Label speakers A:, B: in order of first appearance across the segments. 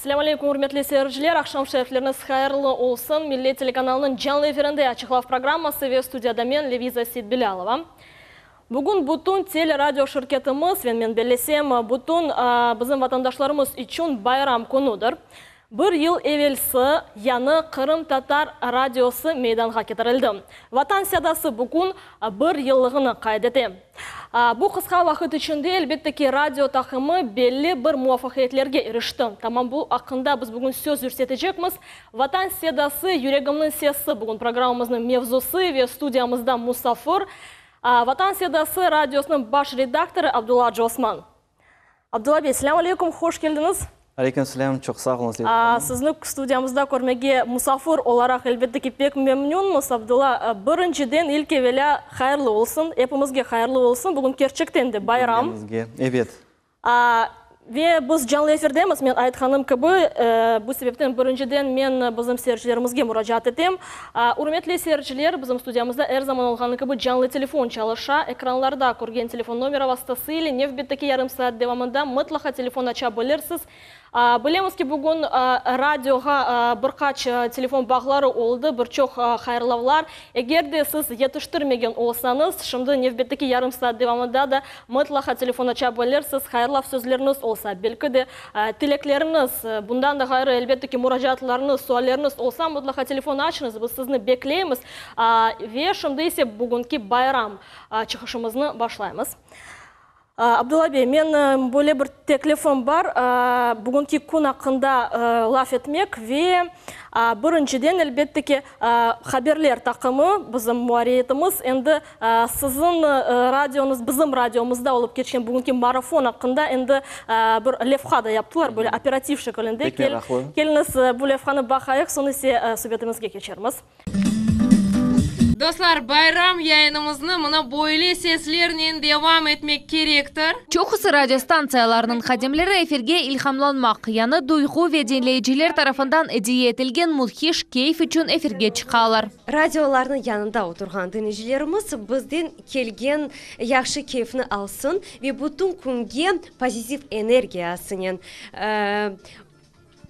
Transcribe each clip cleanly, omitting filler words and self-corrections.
A: Selâm aleyküm, ürmetli seyirciler! Aqşam şerifleriñiz hayırlı olsun! Millet telekanalınıñ canlı efirinde Açıqlav programması ve studiyada men, Leviza Seytbilâlova. Bugün bütün teleradio şirketimiz ve men bellesem, bütün bizim vatandaşlarımız içün bayram künüdir. Bir yıl evelsi yañı qırımtatar radiosı meydanğa ketirildi. Vatan sedası bugün bir yıllığını qayd ete. Bu qısqa vaqıt içinde, elbette ki, radio taqımı belli bir muvafaqiyetlerge irişti. Tamam bu aqqında biz bugün söz yürsetecekmiz. Vatan sedası, yüregimniñ sesi bugün programmamıznıñ mevzusı ve studiyamızda musafir, Vatan sedası radiosınıñ baş redaktorı Abdulla Acıosman. Abdulla bey, selâm aleyküm, hoş keldiñiz.
B: Aleyküm selâm, çoq sağ oluñız, Leyla hanım.
A: Sizni studiyamızda körmege musafir olaraq, elbette ki, pek memnünmiz. Abdulla, birinciden, ilk evelâ, hayırlı olsun, epimizge hayırlı olsun, bugün kerçekten de bayram.
B: Cümlemizge, evet.
A: Ve biz canlı efirdemiz, men aytqanım kibi, bu sebepten birinciden men bizim seyircilerimizge muracaat etem. Ürmetli seyirciler, bizim studiyamızda er zaman olğanı kibi canlı telefon çalışa. Ekranlarda körgen telefon nomera vastası ile nevbetteki yarım saat devamında mıtlaqa telefon aça bilirsiz. Bilemiz ki, bugün radioğa bir qaç telefon bağları oldı, bir çoq hayırlavlar. Eger de siz yetiştirmegen olsañız, şimdi nevbetteki yarım saat devamında da mıtlaqa telefon aça bilirsiz, hayırlav sözleriñiz olsa, belki de tilekleriñiz, bundan da ğayrı, elbette ki, muracaatlarıñız, sualleriñiz olsa, mıtlaqa telefon açıñız, biz sizni bekleymiz. Ve şimdi ise bugünki bayram çıqışımıznı başlaymız. Abdulla bey, men böyle bir teklifim bar, bugünki kün aqqında laf etmek ve birinciden, elbette ki, haberler taqımı, bizim muarriyetimiz, endi siziñ radioñız, bizim radiomızda olıp keçken bugünki marafon aqqında endi bir levha da yaptılar, böyle operativ şekilinde.
B: Pek meraqlı.
A: Keliñiz, bu levhanı baqayıq, soñ ise subetimizge keçermiz.
C: Dostlar, bayram yayınımıznı mına böyle seslernen devam etmek kerektir.
D: Çoqusı radiostantsiyalarnıñ hadimleri efirge ilhamlanmaq, yañı duyğu ve diñleyiciler tarafından ediye etilgen müthiş keyf içün efirge çıqalar.
E: Radiolarnıñ yanında oturğan diñleyicilerimiz bizden kelgen yahşı keyfni alsın ve bütün künge pozitiv energiyasınen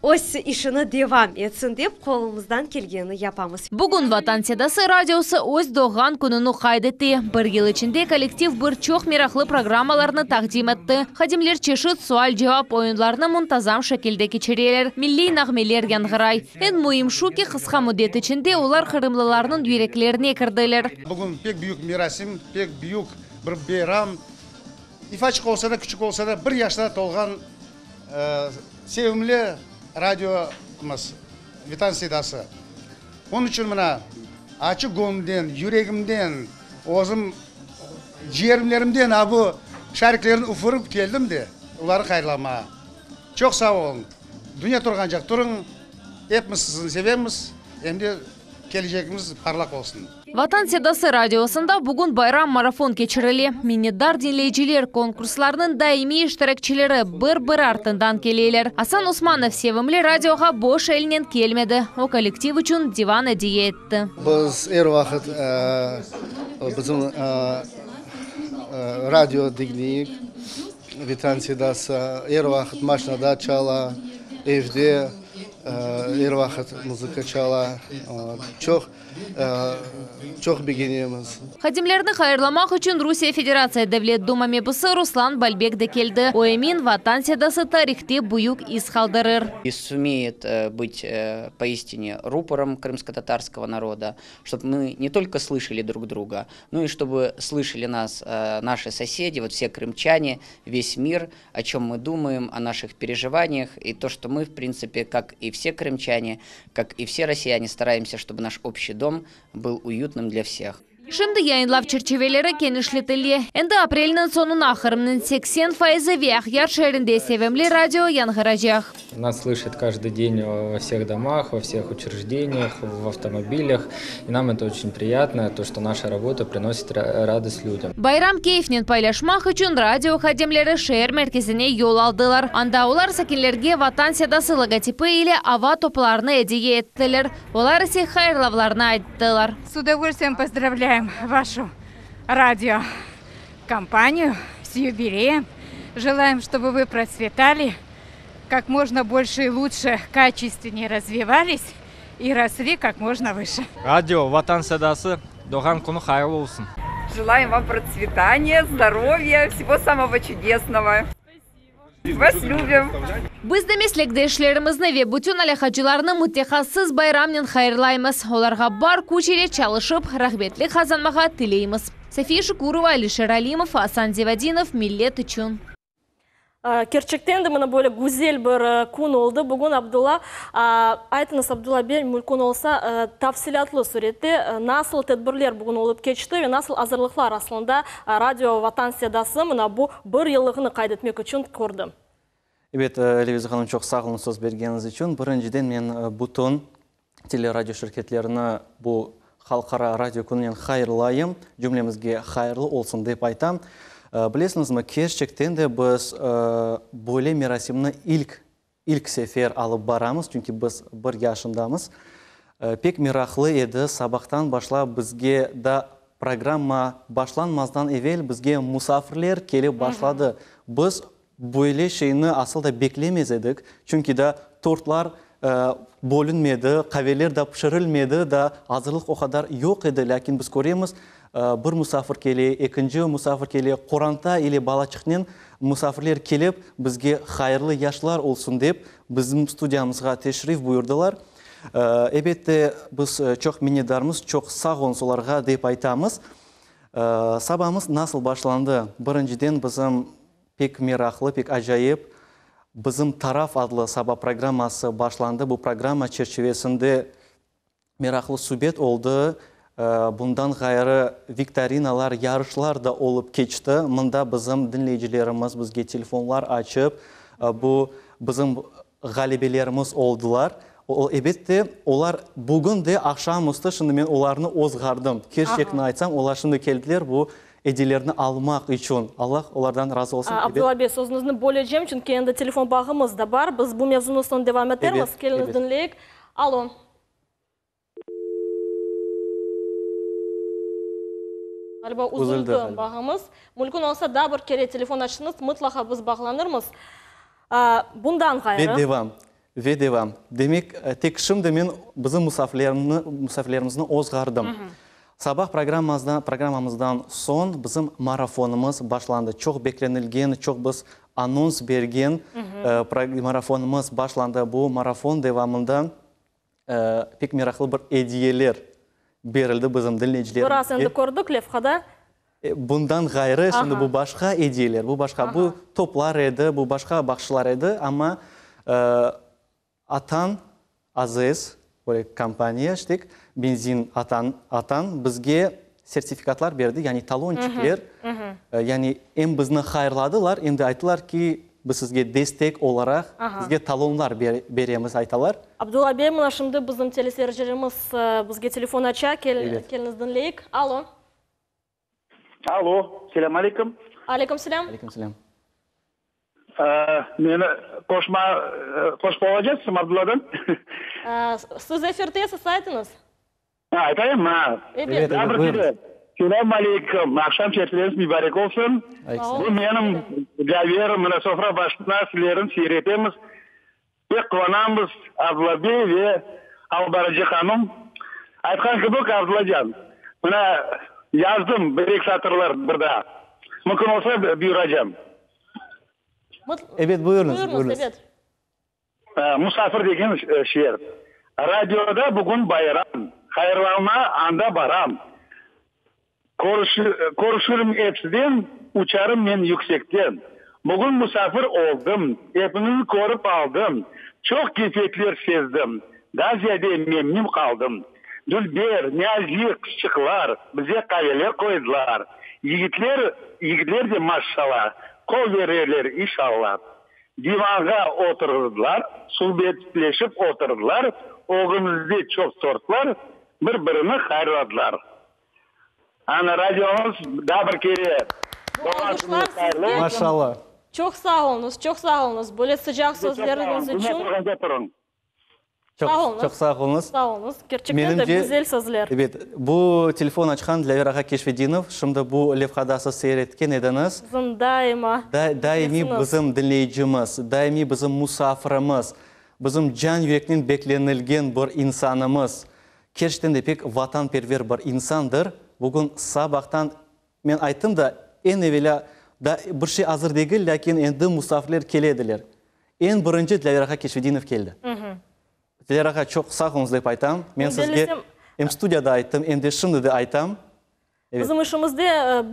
E: Öz işini devam etsin dep, qolumızdan kelgenini yapamız.
D: Bugün Vatan sedası radiosı öz doğğan kününi qayd ete. Bir yıl içinde kollektiv bir çoq meraqlı programmalarnı taqdim etti. Hadimler çeşit sual-cevap oyunlarını muntazam şekilde keçireler, milliy nağmeler yañğıray. Eñ müim şu ki, qısqa müddet içinde olar qırımlılarnıñ yüreklerine kirdiler.
F: Bugün pek büyük merasim, pek büyük bir beyram. İfaçıq olsa da, küçük olsa da, bir yaşına tolğan Sevimli radiomız, Vetan sedası. Onıñ içün mına açıq göñlümden, yüregimden, özüm ciğerimlerimden a bu şariklerni üfürip keldim de olarnı hayırlamağa. Çoq sağ oluñ. Dünya turğancaq turıñ, epimiz sizni sevemiz, em de Kelecegimiz parlaq olsun!
D: Vatan sedası radiosında bugün bayram marafon keçirile. Minnetdar diñleyiciler, konkurslarnıñ daimiy iştirakçileri bir-bir artından keleler. Asan Osmanov sevimli radioğa boş elnen kelmedi, o kollektiv içün divan ediye etti.
G: Biz er vaqıt bizim radio diñleyik, Vetan sedası er vaqıt maşinada çala, evde. Er vaqıt muzıka çala, çoq, çoq begenemiz.
D: Hadimlerni hayırlamaq içün Rusiye Federatsiya Devlet Duma mebusı Ruslan Balbek de keldi. O emin, Vatan sedası tarihte büyük iz qaldırır.
H: И sumeyet bıt poistine ruporom krımskotatarskogo naroda, ştob mı ne tolko slışali drug druga, no i ştobu slışali nas naşı sosedi, vot vse krımçane, ves mir, o чем мы думаем, о наших переживаниях и то, что мы, в принципе, как и все крымчане, как и все россияне, стараемся, чтобы наш общий дом был уютным для всех.
D: Şimdi yayınlav çerçiveleri kenişletile. Endi aprelniñ soñuna Qırımnıñ 80 faizi ve Aqyar şeerinde sevimli radio yañğıracaq.
I: Нас слышат каждый день во всех домах, во всех учреждениях, в автомобилях. И нам это очень приятно, то, что наша работа приносит радость людям.
D: Bayram keyfnen paylaşmaq içün radio hadimleri şeer merkezine yol aldılar. Anda olar sakinlerge Vatan sedası logotipi ile ava toplarını ediye ettiler. Olar ise hayırlavlarını ayttılar.
J: S udovольствием pozdravlâyem vaşu radio kompaniyu s yubileem. Jelaem, ştobu vı protsvetali. Как можно больше и лучше, качественнее развивались и росли как можно выше.
K: Radio Vatan Sedası doğğan künü hayırlı olsun!
L: Желаем вам процветания, здоровья, всего самого чудесного. Вас любим!
D: Biz de meslekdeşlerimizni ve bütün alâqacılarnı mütehassıs bayramnen hayırlaymız. Olarğa bar küç ile çalışıp, rağbetlik qazanmağa tileymiz. Safiye Şukurova, Alişer Alimov, Asan Zevadinov, Millet içün.
A: Kerçekten de mına böyle güzel bir kün oldı bugün, Abdulla. Aytıñız, Abdulla bey, mümkün olsa, tafsilâtlı sürette nasıl tedbirler bugün olıp keçti ve nasıl azırlıqlar aslında Radio Vatan Sedası mına bu bir yıllığını qayd etmek içün kördi?
B: Ebet, Leviza hanım, çoq sağ oluñ söz bergeniñiz içün. Birinciden men bütün teleradio şirketlerini bu Halqara radio kününen hayırlayım, cümlemizge hayırlı olsun dep aytam. Bilesiñizmi, kerçekten de biz böyle merasimni ilk, ilk sefer alıp baramız, çünki biz bir yaşındamız. Pek meraqlı edi, sabahtan başlap bizge daa programma başlanmazdan evel bizge musafirler kelip başladı. Biz Böyle şeyni asıl da beklemez edik, çünki daa tortlar bölünmedi, qaveler daa pişirilmedi, daa azırlıq o qadar yoq edi, lâkin biz köremiz, bir musafir kele, ekinci musafir kele, qoranta ile balaçıqnen musafirler kelip, bizge hayırlı yaşlar olsun dep, bizim studiyamızğa teşrif buyurdılar. Ebette, biz çoq minnetdarmız, çoq sağ oluñız olarğa dep aytamız. Sabamız nasıl başlandı? Birinciden bizim Pek meraqlı, pek acayip Bizim taraf adlı saba programması başlandı. Bu programma çerçivesinde meraqlı subet oldı. Bundan ğayrı, viktorinalar, yarışlar da olıp keçti. Mında bizim diñleyicilerimiz bizge telefonlar açıp, bu bizim ğalebelerimiz oldılar. Ebet de, olar bugün de aqşam üstü, şimdi men olarnı ozğardım. Kerçekni aytsam, olar şimdi keldiler, bu Ediyelerni almaq içün. Allah olardan razı olsun.
A: Abdulla bey, sözüñizni bölecem, çünki endi telefon bağımız da bar. Biz bu mevzunı soñ devam etermiz. Keliñiz diñleyik. Alo. Ğaliba, üzüldi bağımız. Mümkün olsa, daa bir kere telefon açıñız, mıtlaqa biz bağlanırmız. Bundan ğayrı.
B: Ve devam. Ve devam. Demek, tek şimdi men bizim musafirlerimizni ozğardım. Sabah programmamızdan soñ bizim marafonımız başlandı. Çoq beklenilgen, çoq biz anons bergen marafonımız başlandı. Bu marafon devamında pek meraqlı bir ediyeler berildi bizim diñleyicilerimizge.
A: Biraz endi kördik levhada.
B: Bundan ğayrı, şimdi bu başqa ediyeler, bu başqa, bu toplar edi, bu başqa bahşışlar edi, amma Atan, AZS, böyle kompaniya, iştek, benzin Atan, Atan bizge sertifikatlar berdi, yani talonçikler, yani em bizni hayırladılar, em de ayttılar ki, biz sizge destek olaraq, sizge talonlar beremiz, aytalar.
A: Abdulla bey, mına şimdi bizim teleseyircilerimiz bizge telefon aça, keliñiz diñleyik. Alo.
M: Alo, selâm aleyküm.
A: Aleyküm selâm.
B: Aleyküm selâm.
M: Meni qoşma, qoşıp olacaqsızmı Abdulladan?
A: Siz efirdesiz, aytıñız.
M: Ha, aytayım mı?
A: Ebet.
M: Daa bir kere, selâm aleyküm, aqşam şerifleriñiz mübarek olsun. Bu menim Caver, mına sofra başında sizlerni seyir etemiz. Pek quvanamız, Abdulla bey ve Albarıcı hanım. Aytqan kibi, Abdullacan, mına yazdım bir-eki satırlar bir daa. Mümkün olsa, buyuracam.
B: Ebet, buyurıñız, buyurıñız.
A: Ebet.
M: Musafir degen şiir. Radioda bugün bayram, hayırlanma anda baram. Körüşirim epsiden, uçarım men yüksekten. Bugün musafir oldım, epiñizni körip aldım, çoq keyfiyetler sezdim, daa ziyade memnün qaldım. Dülber, nazik qızçıqlar bize qaveler qoydılar. Yigitler, yigitler de maşşala, qol bererler inşalla. Divanğa oturğızdılar, suhbetleşip oturdılar, ögümizde çoq tortlar, bir-birini hayırladılar. Ana, radioñız daa bir kere
A: Bu alqışlar sizge.
B: Maşallah.
A: Çoq sağ oluñız, çoq sağ oluñız böyle sıcaq sözleriñiz içün.
B: Çoq,
A: Sağ oluñız.
B: çoq sağ oluñız.
A: Sağ oluñız. Kerçekten de güzel sözler.
B: Ebet, bu telefon açqan Dilâver ağa Keşfedinov. Şimdi bu levhada siz seyir etken ediñiz.
A: Bizim daima
B: Da, daimiy
A: sesimiz.
B: bizim diñleyicimiz, daimiy bizim musafirimiz, bizim can-yüreknen beklenilgen bir insanımız. Kerçekten de pek vatanperver bir insandır. Bugün sabahtan Men ayttım da, eñ evelâ, daa bir şey azır degil, lâkin endi musafirler kele ediler. Eñ birinci Dilâver ağa Keşfedinov keldi. Dilâver ağa, çoq sağ oluñız dep aytam. Men sizge em studiyada ayttım, em de şimdi de aytam. Evet.
A: Bizim işimizde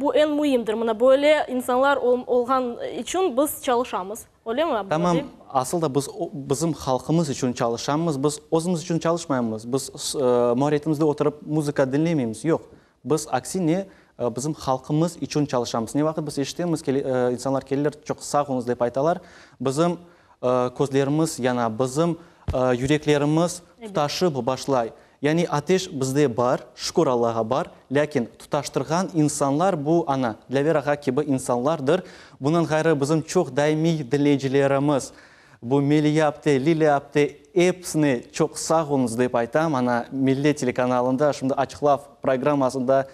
A: bu eñ müimdir. Mına böyle insanlar olğan içün biz çalışamız. Öylemi, Abdulla
B: Tamam,
A: bey?
B: asıl da biz bizim halqımız içün çalışamız. Biz özümiz içün çalışmaymız. Biz muarriyetimizde oturıp muzıka diñlemeymiz. Yoq. Biz, aksine, bizim halqımız içün çalışamız. Ne vaqıt biz eşitemiz, insanlar kelirler, çoq sağ oluñız dep aytalar, bizim közlerimiz yana, bizim yüreklerimiz tutaşıp başlay. Yani ateş bizde bar, şükür Allağa bar, lâkin tutaştırğan insanlar bu, ana, Dilâver ağa kibi insanlardır. Bundan ğayrı bizim çoq daimiy diñleyicilerimiz, Bu Meliye apte, Lilâ apte, episine çoq sağ oluñız dep aytam. Ana, Millet telekanalında, şimdi Açıqlav programmasında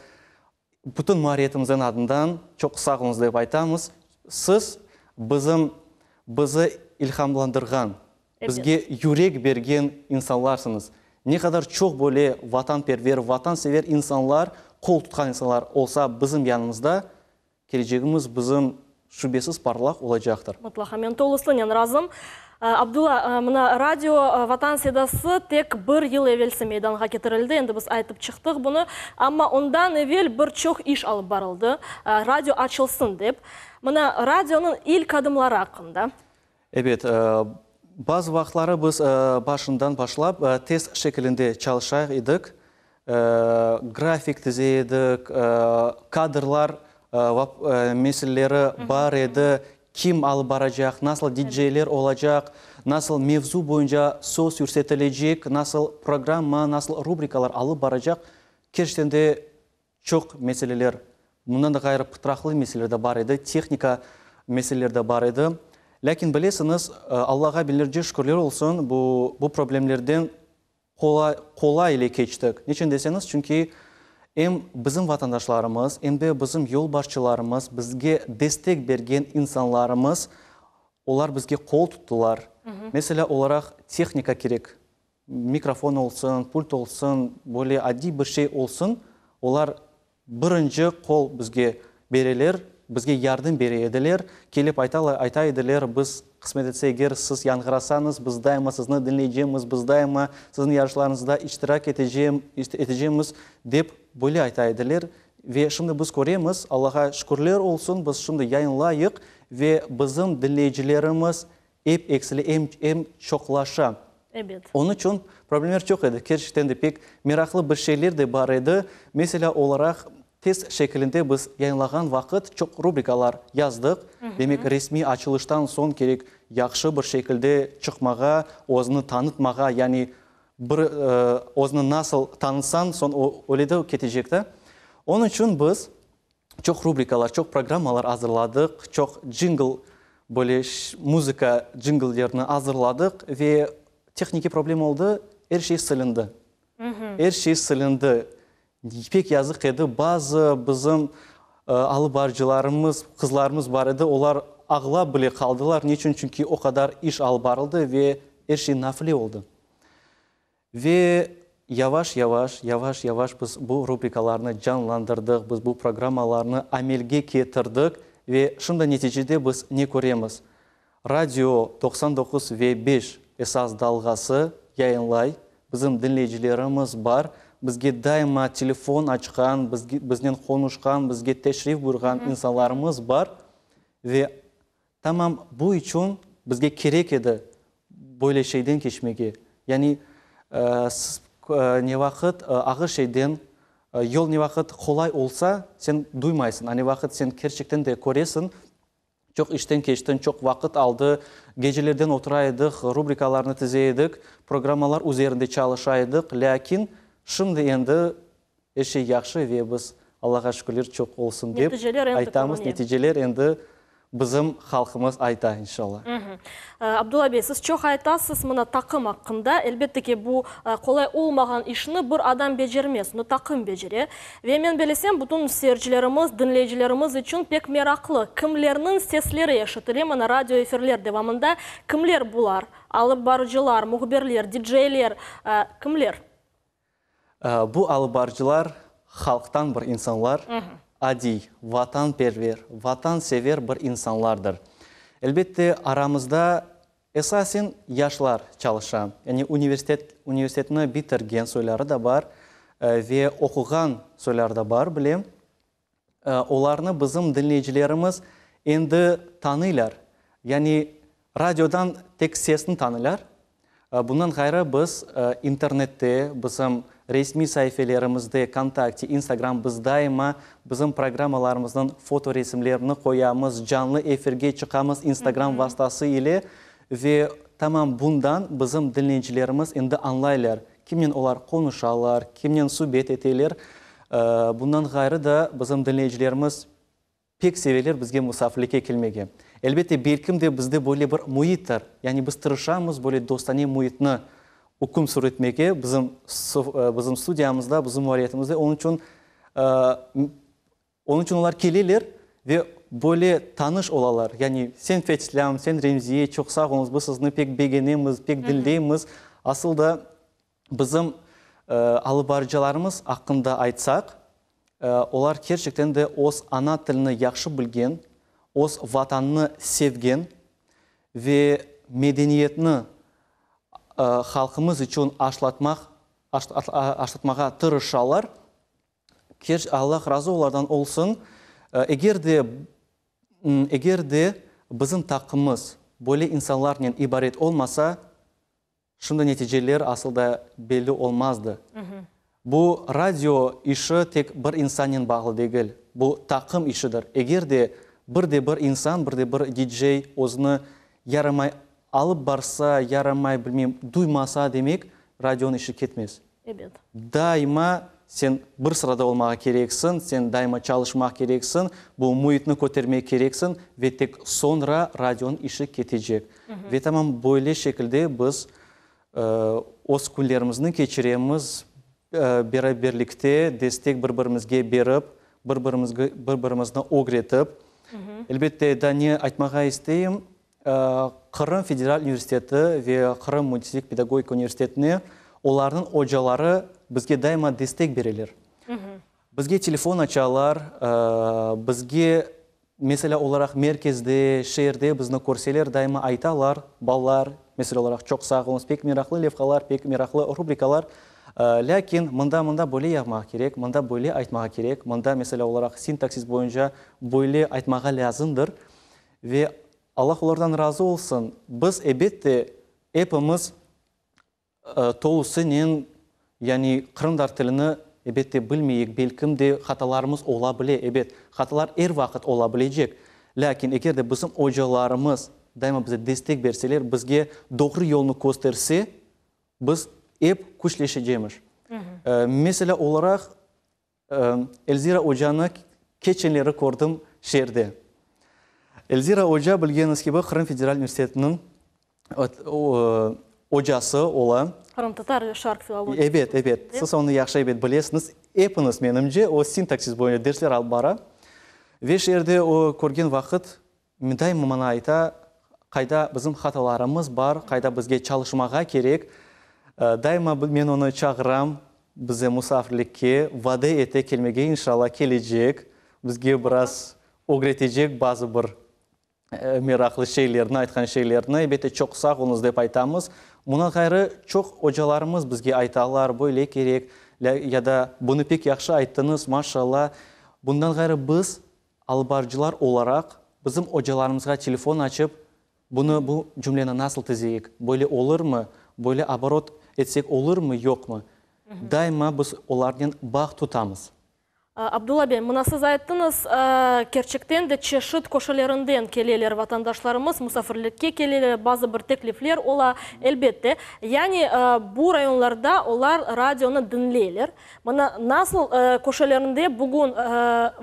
B: bütün muarriyetimizniñ adından çoq sağ oluñız dep aytamız. Siz bizim, bizi ilhamlandırğan, bizge yürek bergen insanlarsıñız. Ne qadar çoq böyle vatanperver, vatansever insanlar, qol tutqan insanlar olsa bizim yanımızda, Kelecegimiz bizim şübesiz parlaq olacaqtır.
A: Mıtlaqa, men tolusınen razım. Abdulla, mına radio Vatan sedası tek bir yıl evelsi meydanğa ketirildi, endi biz aytıp çıqtıq bunı, amma ondan evel bir çoq iş alıp barıldı, radio açılsın dep. Mına radionıñ ilk adımları aqqında.
B: Ebet, bazı vaqıtları biz başından başlap test şekilinde çalışa edik, grafik tize edik, kadrlar meseleleri bar edi, kim alıp baracaq, nasıl diceyler olacaq, nasıl mevzu boyunca söz yürsetilecek, nasıl programma, nasıl rubrikalar alıp baracaq, kerçekten de Çoq meseleler, bundan da ğayrı pıtraqlı meseleler de bar edi, tehnika meseleler de bar edi. Lâkin bilesiñiz, Allağa biñlerce şükürler olsun, bu bu problemlerden qolay qolay ile keçtik. Niçün deseñiz, çünki em bizim vatandaşlarımız, em de bizim yolbaşçılarımız, bizge destek bergen insanlarımız, olar bizge qol tuttılar. Meselâ olaraq, tehnika kerek. Mikrofon olsun, pult olsun, böyle adiy bir şey olsun, olar birinci qol bizge bereler, bizge yardım bere ediler. Kelip aytalar, ayta ediler, biz, qısmet etse eger, siz yañğırasañız, biz daima sizni diñleycemiz, biz daima siziñ yarışlarıñızda iştirak etecem, etecemiz, dep böyle ayta ediler. Ve şimdi biz köremiz, Allağa şükürler olsun, biz şimdi yayınlayıq ve bizim diñleyicilerimiz Ep eksile, em, em çoqlaşa.
A: Ebet.
B: Onıñ içün problemler çoq edi. Kerçekten de pek meraqlı bir şeyler de bar edi. Meselâ olaraq, test şekilinde biz yayınlağan vaqıt çoq rubrikalar yazdıq. Demek, resmiy açılıştan soñ kerek yahşı bir şekilde çıqmağa, özüni tanıtmağa, yani bir özüni nasıl tanıtsañ, soñ o öyle de ketecek de. Onıñ içün biz Çoq rubrikalar, çoq programmalar azırladıq, çoq cingl, böyle muzıka cingl-lerini azırladıq ve tehnikiy problem oldı, er şey silindi. Er şey silindi. Pek yazıq edi, bazı bizim alıp barıcılarımız, qızlarımız bar edi, olar ağlap bile qaldılar. Neçün? Çünki o qadar iş alıp barıldı ve er şey nafile oldı. Ve yavaş-yavaş, yavaş-yavaş biz bu rubrikalarnı canlandırdıq, biz bu programmalarnı amelge ketirdik ve şimdi neticede biz ne köremiz? Radio 99 ve beş esas dalğası yayınlay, bizim diñleyicilerimiz bar, bizge daima telefon açqan, biznen qonuşqan, bizge teşrif buyurğan insanlarımız bar ve Tamam bu içün bizge kerek edi böyle şeyden keçmege. Yani, siz ne vaqıt ağır şeyden, yol ne vaqıt qolay olsa, sen duymaysıñ. A ne vaqıt sen kerçekten de köresiñ, çoq işten keçtiñ, çoq vaqıt aldı, gecelerden otura edik, rubrikalarnı tize edik, programmalar üzerinde çalışa edik, lâkin şimdi endi Er şey yahşı ve biz, Allağa şükürler, çoq olsun dep
A: Neticeler endi
B: aytamız.
A: körüne.
B: Neticeler endi. Bizim halqımız ayta, inşallah.
A: Abdulla bey, siz çoq aytasız mına taqım aqqında. Elbette ki, bu qolay olmağan işni bir adam becermez, onı taqım becere. Ve men belesem, bütün seyircilerimiz, diñleyicilerimiz içün pek meraqlı, kimlerniñ sesleri eşitile mına radio efirler devamında, kimler bular, alıp barıcılar, mühbirler, diceyler, kimler?
B: Bu alıp barıcılar halqtan bir insanlar, adiy, vatanperver, vatansever bir insanlardır. Elbette, aramızda esasen yaşlar çalışa, yani universitet, universitetni bitirgen soyları da bar ve oquğan soyları da bar, bilem. Olarnı bizim diñleyicilerimiz endi tanıylar. Yani radiodan tek sesni tanıylar. Bundan ğayrı biz internette, bizim resmiy saifelerimizde, Vkontakte, Instagram, biz daima bizim programmalarımıznıñ fotoresimlerini qoyamız, canlı efirge çıqamız Instagram vastası ile ve tamam bundan bizim diñleyicilerimiz endi añlaylar, kimnen olar qonuşalar, kimnen subet eteler. Bundan ğayrı da bizim diñleyicilerimiz pek seveler bizge musafirlikke kelmege. Elbette, belkim de bizde böyle bir müittir. Yani biz tırışamız böyle dostane müitni üküm sürtmege bizim bizim studiyamızda, bizim muarriyetimizde. Onıñ içün Onıñ içün olar keleler ve böyle tanış olalar. Yani sen Fethislâm, sen Remziye, çoq sağ oluñız, biz sizni pek begenemiz, pek diñleymiz. Asıl da bizim alıp barıcılarımız aqqında aytsaq, olar kerçekten de öz ana tilini yahşı bilgen, öz Vatanını sevgen ve medeniyetni halqımız içün aşlatmaq, aşlatmağa tırışalar. Keş Allah razı olardan olsun. Eger de, eger de bizim taqımımız böyle insanlarnen ibaret olmasa, şimdi neticeler asıl da belli olmazdı. Bu radio işi tek bir insannen bağlı degil, bu taqım işidir. Eger de bir de bir insan, bir de bir DJ özüni yaramay alıp barsa, yaramay, bilmeyim, duymasa, demek, radionıñ işi ketmez.
A: Ebet.
B: Daima sen bir sırada olmağa kereksiñ, sen daima çalışmaq kereksiñ, bu müitni kötermek kereksiñ ve tek soñra radionıñ işi ketecek. Ve tamam böyle şekilde biz öz künlerimizni keçiremiz, beraberlikte destek bir-birimizge berip, bir-birimizni ögretip. Elbette, daa ne aytmağa isteyim, Qırım federal universiteti ve Qırım müendislik pedagogika universitetine olarnıñ ocaları bizge daima destek bereler. Bizge telefon açalar, bizge, meselâ olaraq, merkezde, şeerde bizni körseler, daima aytalar, balalar, meselâ olaraq, çoq sağ oluñız, pek meraqlı levhalar, pek meraqlı rubrikalar, lâkin mında-mında böyle yapmaq kerek, mında böyle aytmağa kerek, mında, meselâ olaraq, sintaksis boyunca böyle aytmağa lâzimdir. Ve Allah olardan razı olsun, biz, ebette, epimiz tolusınen, yani qırımtatar tilini, ebette, bilmeyik, belkim de hatalarımız ola bile, ebet, hatalar er vaqıt ola bilecek, lâkin eger de bizim ocalarımız daima bize destek berseler, bizge doğru yolnı kösterse, biz ep küçleşecemiz. Meselâ olaraq, Elzira ocanı keçenleri kördim şeerde. Elzira oca, bilgeniñiz kibi, Qırım federal universitetiniñ ocası ola.
A: Qırımtatar ve şarq filologiyası.
B: Ebet, ebet. Siz onı yahşı ebet bilesiñiz. Epiñiz, menimce, o sintaksis boyunca dersler alıp bara. Ve şeerde o körgen vaqıt daima maña ayta, qayda bizim hatalarımız bar, qayda bizge çalışmağa kerek. Daima men onı çağıram bize musafirlikke, vade ete kelmege, inşallah kelecek, bizge biraz ögretecek bazı bir meraqlı şeylerni, aytqan şeylerni. Elbette, çoq sağ oluñız dep aytamız. Bundan ğayrı, çoq ocalarımız bizge aytalar, böyle kerek, ya da bunı pek yahşı ayttıñız, maşallah. Bundan ğayrı, biz Alıbarıcılar olaraq, bizim ocalarımızğa telefon açıp, bunı, bu cümleni nasıl tizeyik, böyle olurmı, böyle oborot etsek olurmı, yoqmı, daima biz olarnen bağ tutamız.
A: Abdulla bey, mına siz ayttıñız, kerçekten de çeşit köşelerinden keleler vatandaşlarımız, musafirlikke keleler, bazı bir teklifler ola, elbette. Yani bu rayonlarda olar radionı diñleyler. Mına nasıl köşelerinde bugün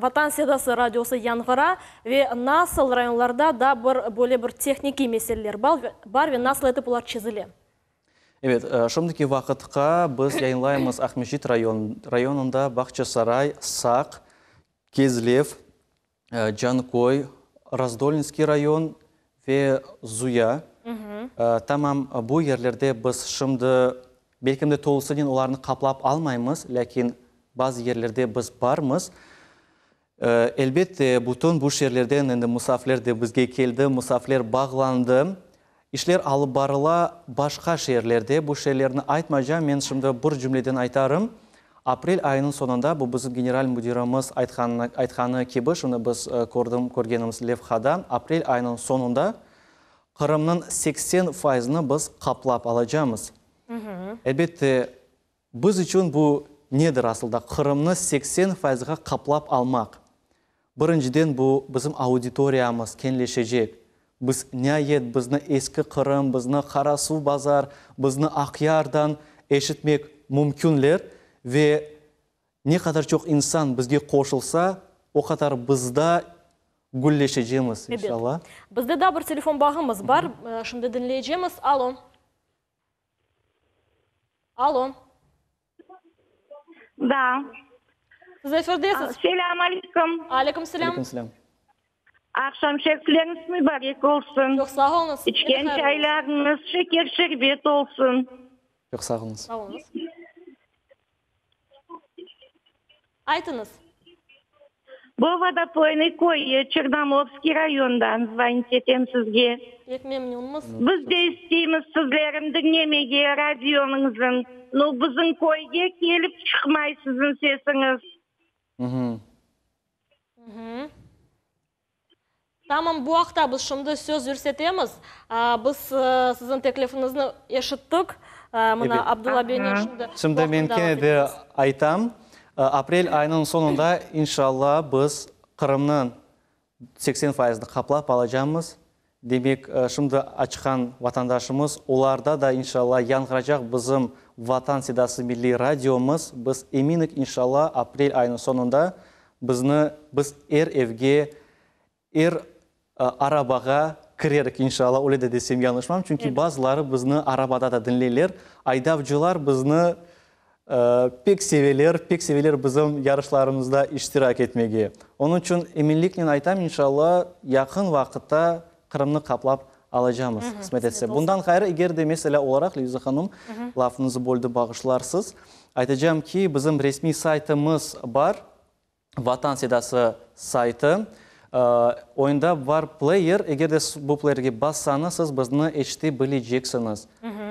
A: Vatan sedası radiosı yañğıra ve nasıl rayonlarda da bir böyle bir tehnikiy meseleler bar ve nasıl etip olar çezile?
B: Evet, şimdiki vaqıtqa biz yayınlaymız Aqmescit rayonında Bağçasaray, Saq, Kezlev, Canköy, Razdolnskiy rayon ve Zuya. Tamam bu yerlerde biz şimdi, belki de tolusınen olarnı qaplap almaymız, lâkin bazı yerlerde biz barmız. Elbette, bütün bu şeerlerden endi musafirler de bizge keldi, musafirler bağlandı. İşler alıp barıla başqa şeerlerde. Bu şeerlerni aytmaycam, men şimdi bir cümleden aytarım. Aprel ayınıñ soñunda, bu bizim general müdirimiz aytqanı kibi, şimdi biz kördim, körgenimiz levhada, aprel ayınıñ soñunda Qırımnıñ 80 faizini biz qaplap alacamız. Elbette, Biz içün bu nedir asılda, Qırımnı 80 fayızğa qaplap almaq. Birinciden bu bizim auditoriyamız keñleşecek. Biz, niayet, bizni Eski Qırım, bizni Qarasuvbazar, bizni Aqyardan eşitmek mümkünler ve ne qadar çoq insan bizge qoşulsa, o qadar biz da gülleşecemiz, inşallah.
A: Ebet. Bizde daa bir telefon bağımız bar, şimdi diñleycemiz. Alo. Alo.
N: Da.
A: Siz efirdesiz.
N: Selâm aleyküm.
A: Aleyküm selâm.
B: Aleyküm selâm.
N: Aqşam şerifleriñiz mübarek olsun.
A: Çoq sağ oluñız.
N: İçken çaylarıñız şeker şerbet olsun.
B: Çoq sağ oluñız.
A: Sağ oluñız. Aytıñız.
N: Bu Vodopoynıy köyü, Çernomorskiy rayondan zvonit etem sizge.
A: Pek memnünmiz.
N: Biz de isteymiz sizlerin diñlemege radioñıznı. No, bizim köyge kelip çıqmay siziñ sesiñiz.
A: Tamam, bu aqta biz şimdi söz yürsetemiz. Biz siziñ teklifiñizni eşittik. Mına Abdulla beynen şimdi
B: Şimdi men kene de aytam, aprel ayınıñ soñunda, inşalla, biz Qırımnıñ 80 faizini qaplap alacamız. Demek, şimdi açqan vatandaşımız, olarda da, inşalla, yañğıracaq bizim Vatan sedası milliy radiomız. Biz eminik, inşalla, aprel ayınıñ soñunda Bizni, biz er evge, er arabağa kirerik, inşallah, öyle de desem yañlışmam, çünki bazıları bizni arabada da diñleyler. Aydavcılar bizni pek seveler, pek seveler bizim yarışlarımızda iştirak etmege. Onıñ içün eminliknen aytam, inşallah, yaqın vaqıtta Qırımnı qaplap alacamız, qısmet etse. Bundan ğayrı, eger de meselâ olaraq, Leviza hanım, lafıñızı böldim, bağışlarsız, Aytacağım ki, bizim resmiy saytımız bar, Vatan sedası saytı. Oyunda bar pleyer, eger de bu pleyerge bassañız, siz bizni eşite bileceksiñiz.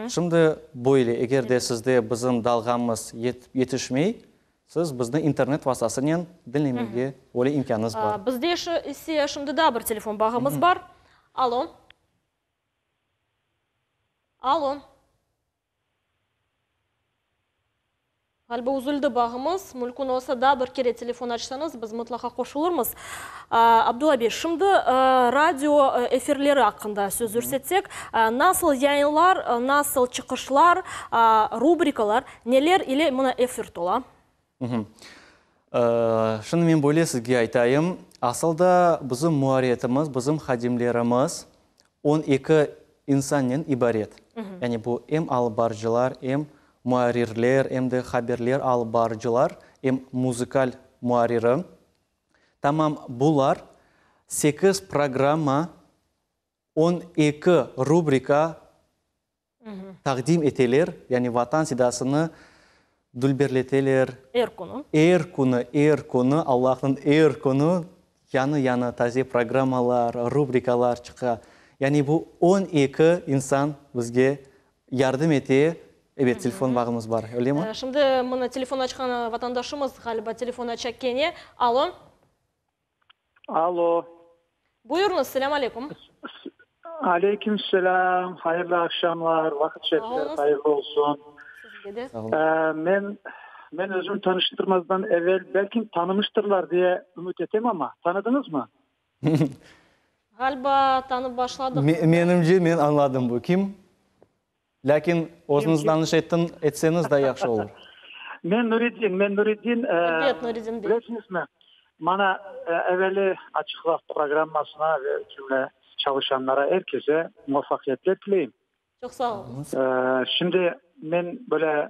B: Şimdi böyle, eger de sizde bizim dalğamız yetişmey, siz bizni internet vastasınen diñlemege öyle imkânıñız bar.
A: Bizde ise şimdi daa bir telefon bağımız bar. Alo. Alo. Ğaliba üzüldi bağımız. Mülkün olsa daa bir kere telefon açsañız, biz mıtlaqa qoşulırmız. Abdulla bey, şimdi radio efirleri aqqında söz yürsetsek, nasıl yayınlar, nasıl çıqışlar, rubrikalar, neler ile mına efir tola?
B: Şimdi men böyle sizge aytayım, asıl da bizim muarriyetimiz, bizim hadimlerimiz 12 insannen ibaret. Yani bu em alıp barıcılar, em muarrirler, em de haberler alıp barıcılar, em muzıkal muarriri. Tamam bular sekiz programma, 12 rubrika taqdim eteler, yani Vatan sedasını dülberleteler.
A: Er künü.
B: Er künü, er künü, Allahnıñ er künü yañı-yañı taze programmalar, rubrikalar çıqa. Yani bu 12 insan bizge yardım ete. Ebet, telefon bağımız bar, öylemi?
A: Şimdi mına telefon açqan vatandaşımız, ğaliba, telefon aça kene. Alo.
O: Alo.
A: Buyurıñız, selâm aleyküm.
O: Aleyküm selâm, hayırlı aqşamlar, vaqıt şerifler hayırlı olsun.
A: Sizge de.
O: Men. Men özüm tanıştırmazdan evel, belkim tanımıştırlar diye ümüt etem amma, tanıdıñızmı?
A: Ğaliba, tanıp başladıq.
B: Menimce, men añladım bu kim. Lâkin özüñiz tanış etseñiz daa yahşı olur.
O: Men Nuriddin, men Nuriddin.
A: Ebet, Nuriddin bey.
O: Bilesiñizmi, mana eveli Açıq laf programmasına ve cümle çalışanlara, er kese muvafaqiyetler tileyim.
A: Çoq sağ oluñız.
O: Şimdi men böyle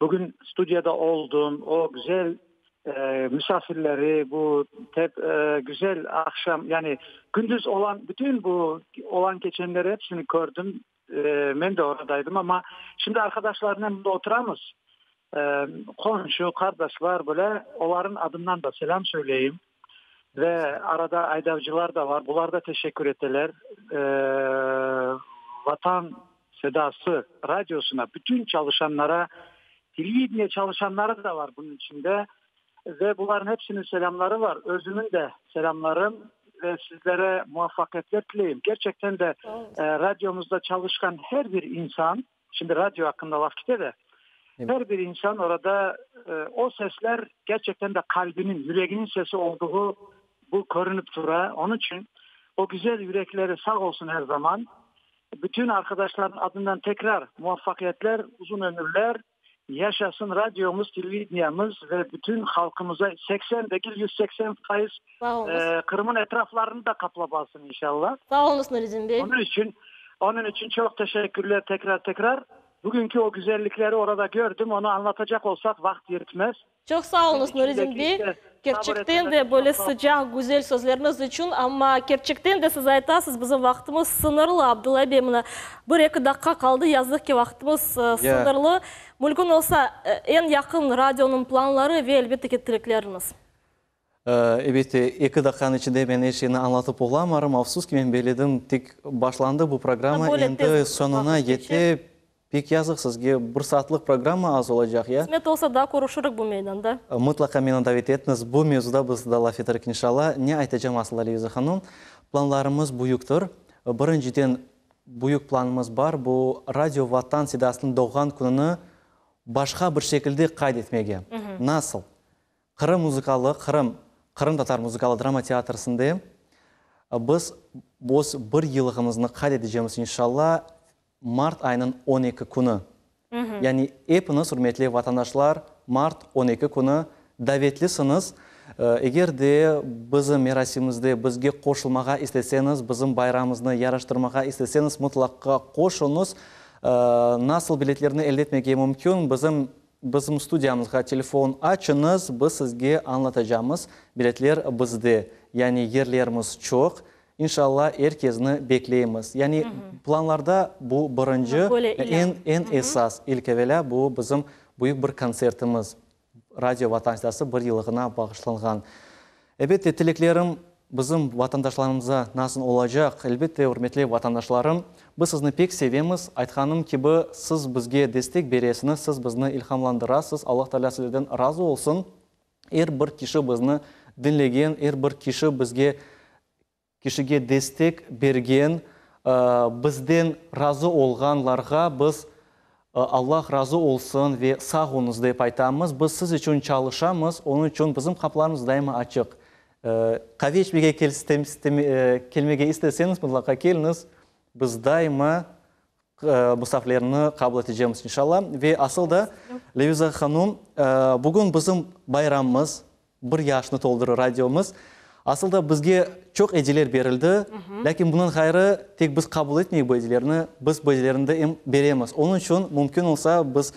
O: bugün studiyada oldım, o güzel misafirleri, bu tep güzel aqşam, yani kündüz olan bütün bu olan keçenleri hepsini kördim, men de oradaydım, amma şimdi arqadaşlarnen mında oturamız, qonşu, qardaşlar böyle, olarnıñ adından da selâm söyleyim. Ve arada aydavcılar da var, bular da teşekkür eteler. Vatan sedası radiosına, bütün çalışanlara, televideniye çalışanları da var bunıñ içinde. Ve bularnıñ hepsiniñ selâmları var, özümiñ de selâmlarım ve sizlere muvafaqiyetler tileyim. Kerçekten de radiomızda çalışqan her bir insan, Şimdi radyo aqqında laf kete de, her bir insan orada o sesler gerçekten de qalbiniñ, yüreginiñ sesi olduğu bu körünip tura. Onıñ içün o güzel yürekleri sağ olsun her zaman. Bütün arqadaşlarnıñ adından tekrar muvafaqiyetler, uzun ömürler, yaşasın radyomız, televideniyemiz ve bütün halqımıza 80 degil 180% Qırım'ın etraflarını da qaplap alsın inşallah.
A: Sağ oluñız, Nuridin bey.
O: Onıñ içün Onıñ içün çoq teşekkürler tekrar-tekrar. Bugünki o güzellikleri orada gördüm, onı añlatacaq olsaq vaqt yetmez.
A: Çoq sağ oluñız, Nuridin bey, kerçekten de böyle sıcaq, güzel sözleriñiz içün. Amma kerçekten de siz aytasız, bizim vaqtımız sıñırlı, Abdulla bey, mına bir-eki daqqa qaldı, yazıq ki, vaqtımız sıñırlı. Mümkün olsa, eñ yaqın radionıñ planları ve elbette ki, tilekleriñiz.
B: Elbette, eki daqiqanıñ içinde men er şeyni añlatıp olamarım. Afsus ki, men belledim, tek başlandı bu programma, endi soñuna yete. Pek yazıq sizge, bir saatlıq programma az olacaq, ya?
A: Qısmet olsa, daa körüşirik bu meydanda.
B: Mıtlaqa meni davet etiñiz, bu mevzuda biz da laf eterik, inşalla. Ne aytacağım asıl, Leviza hanım, planlarımız büyüktir. Birinciden, büyük planımız bar, bu Radio Vatan sedasınıñ doğğan kününi başqa bir şekilde qayd etmege. Nasıl? Qırım muzıkalı, Qırım qırımtatar muzıkalı drama teatrsinde biz öz bir yıllığımıznı qayd edecemiz inşalla mart ayınıñ 12 künü. Yani epiñiz, ürmetli vatandaşlar, mart 12 künü davetlisiñiz. Eger de bizim merasimimizde bizge qoşulmağa isteseñiz, bizim bayramımıznı yaraştırmağa isteseñiz, mıtlaqqa qoşuñız. Nasıl biletlerni elde etmege mümkün? Bizim Bizim studiyamızğa telefon açıñız, biz sizge añlatacamız. Biletler bizde, yani yerlerimiz çoq. İnşalla, er kezni bekleymiz. Yani planlarda bu birinci, eñ, eñ esas, ilk evelâ bu bizim büyük bir kontsertimiz, Radio Vatan Sedası bir yıllığına bağışlanğan. Elbette, tileklerim bizim vatandaşlarımıza nasıl olacaq? Elbette, ürmetli vatandaşlarım, biz sizni pek sevemiz. Aytqanım kibi, siz bizge destek beresiñiz, siz bizni ilhamlandırasız. Allah Teala sizlerden razı olsun. Er bir kişi bizni diñlegen, er bir kişi bizge kişige destek bergen, bizden razı olğanlarğa biz Allah razı olsun ve sağ oluñız dep aytamız. Biz siz içün çalışamız, onıñ içün bizim qapılarımız daima açıq. Qave içmege kelmege isteseñiz, mıtlaqa keliñiz, biz daima musafirlerni qabul etecemiz, inşalla. Ve asıl da, Leviza hanum, bugün bizim bayramımız, bir yaşnı toldurır radiomız. Asıl da bizge çoq ediyeler berildi, lâkin bundan ğayrı tek biz qabul etmeyik bu ediyelerni, biz bu ediyelerni de em beremiz. Onıñ içün mümkün olsa biz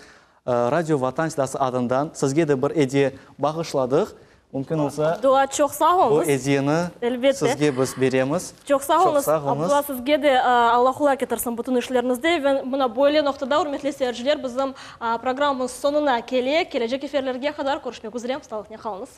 B: Radio Vatan Sedası adından sizge de bir ediye bağışladıq. Mümkün olsa
A: Abdulla, çoq sağ
B: bu
A: oluñız.
B: ediyeni
A: Elbette.
B: sizge biz beremiz.
A: Çoq sağ
B: Çoq
A: oluñız.
B: sağ oluñız.
A: Abdulla, sizge de Alla qolay ketirsin bütün işleriñizde. Ve mına böyle noqtada, ürmetli seyirciler, bizim programmamız soñuna kele. Kelecek efirlerge qadar körüşmek üzre. Sağlıqnen qalıñız.